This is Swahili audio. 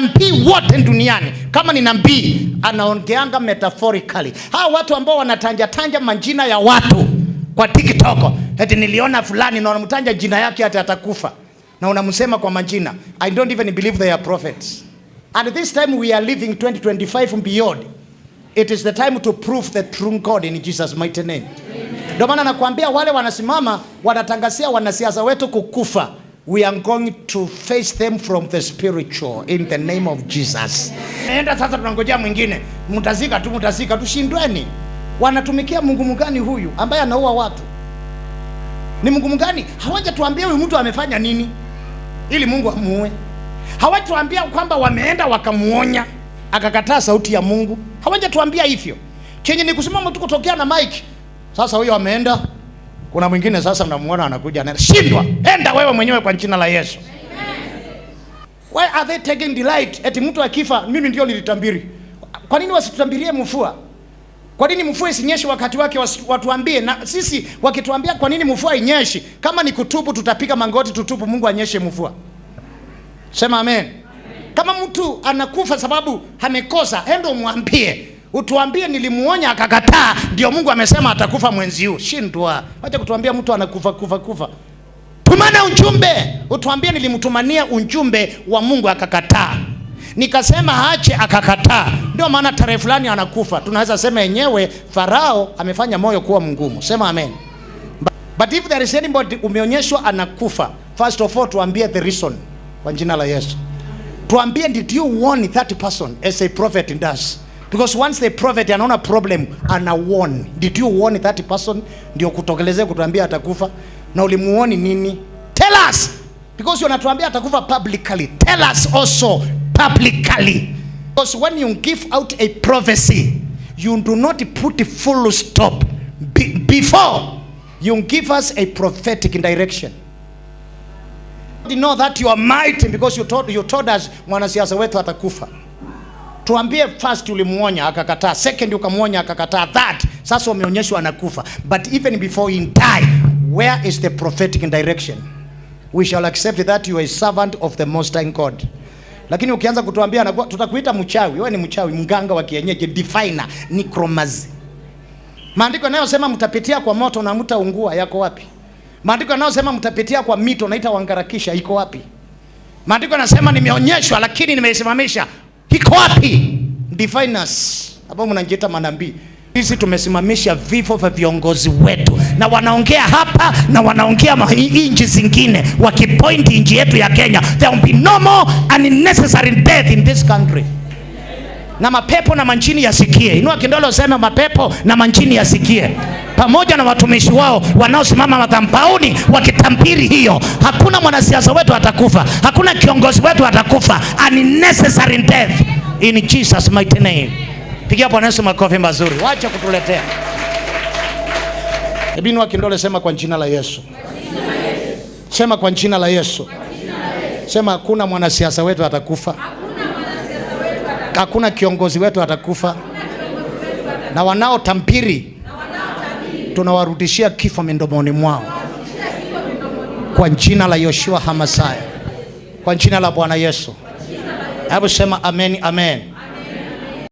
Manabii wote duniani, kama ni nabii, anaongeanga metaphorically. Hawa watu ambao wanatanja tanja majina ya watu kwa TikTok, eti niliona fulani na wanamtanja jina yake ati atakufa na unamsema kwa majina. I don't even believe they are prophets. And this time we are living 2025 beyond. It is the time to prove the true God in Jesus' mighty name. Ndio maana nakwambia wale wanasimama wanatangazia wanasiasa wetu kukufa. We are going to face them from the spiritual in the name of Jesus. Enda sasa, tunangojea mwingine, mtazika tu, mtazika tu, shindweni. Wanatumikia Mungu mgani huyu ambaye anaua watu? Ni Mungu mgani? Hawajatuambia huyu mtu amefanya nini ili Mungu amuue. Hawajatuambia kwamba wameenda wakamuonya akakataa sauti ya Mungu. Hawajatuambia hivyo. Chenye ni kusimama tu kutokea na mic. Sasa huyo ameenda, kuna mwingine sasa mnamuona anakuja anaenda. Shindwa, enda wewe mwenyewe kwa jina la Yesu. Why are they taking delight? Eti mtu akifa, mimi ndio nilitabiri. Kwa nini wasitutambirie mvua? Kwa nini mvua isinyeshe wakati wake? Watuambie na sisi wakituambia kwa nini mvua inyeshi, kama ni kutubu tutapiga magoti tutubu, Mungu anyeshe mvua. Sema amen. Kama mtu anakufa sababu amekosa, endo mwambie, utuambie nilimuonya akakataa, ndio Mungu amesema atakufa mwenzi huu. Shindwa, wacha kutuambia mtu anakufa kufa kufa. Tumana ujumbe, utuambie nilimtumania ujumbe wa Mungu akakataa, nikasema ache akakataa, ndio maana tarehe fulani anakufa. Tunaweza sema yenyewe Farao amefanya moyo kuwa mgumu. Sema amen. But if there is anybody umeonyeshwa anakufa, first of all tuambie the reason kwa jina la Yesu. Tuambie, did you warn that person as a prophet does? Because once the prophet anaona problem, ana warn. Did you warn that person? Ndio kutokelezea kutuambia atakufa na ulimuoni nini? Tell us. Because unatuambia atakufa publicly. Tell us also publicly. Because when you give out a prophecy, you do not put a full stop before you give us a prophetic direction. You know that you are mighty because you told us mwanasiasa wetu atakufa. Tuambie first ulimuonya akakataa, second ukamuonya akakataa, third sasa umeonyeshwa anakufa. But even before he die, where is the prophetic direction? We shall accept that you are a servant of the Most High God. Lakini ukianza kutuambia anakuwa, tutakuita mchawi. Wewe ni mchawi, mganga wa kienyeji, diviner, necromancy. Maandiko yanayosema mtapitia kwa moto na mtaungua yako wapi? Maandiko yanayosema mtapitia kwa mito na itawangarakisha iko wapi? Maandiko yanasema nimeonyeshwa lakini nimeisimamisha, iko wapi? Diviners hapo mnajiita manabii. Sisi tumesimamisha vifo vya viongozi wetu, na wanaongea hapa na wanaongea nchi zingine, wakipoint nchi yetu ya Kenya. There will be no more unnecessary death in this country. Na mapepo na manjini yasikie. Inua kidole useme mapepo na manjini yasikie, pamoja na watumishi wao wanaosimama madhabahuni wakitabiri hiyo. Hakuna mwanasiasa wetu atakufa, hakuna kiongozi wetu atakufa unnecessary death in Jesus' mighty name. Pigia Bwana Yesu makofi mazuri. Wacha kutuletea. Hebu inua kidole, sema kwa jina la Yesu. Sema kwa jina la Yesu. Sema hakuna mwanasiasa wetu atakufa. Hakuna kiongozi wetu atakufa. Na wanaotabiri tunawarudishia kifo midomoni mwao kwa jina la Yoshua Hamasaya, kwa jina la Bwana Yesu. Hebu sema amen, amen.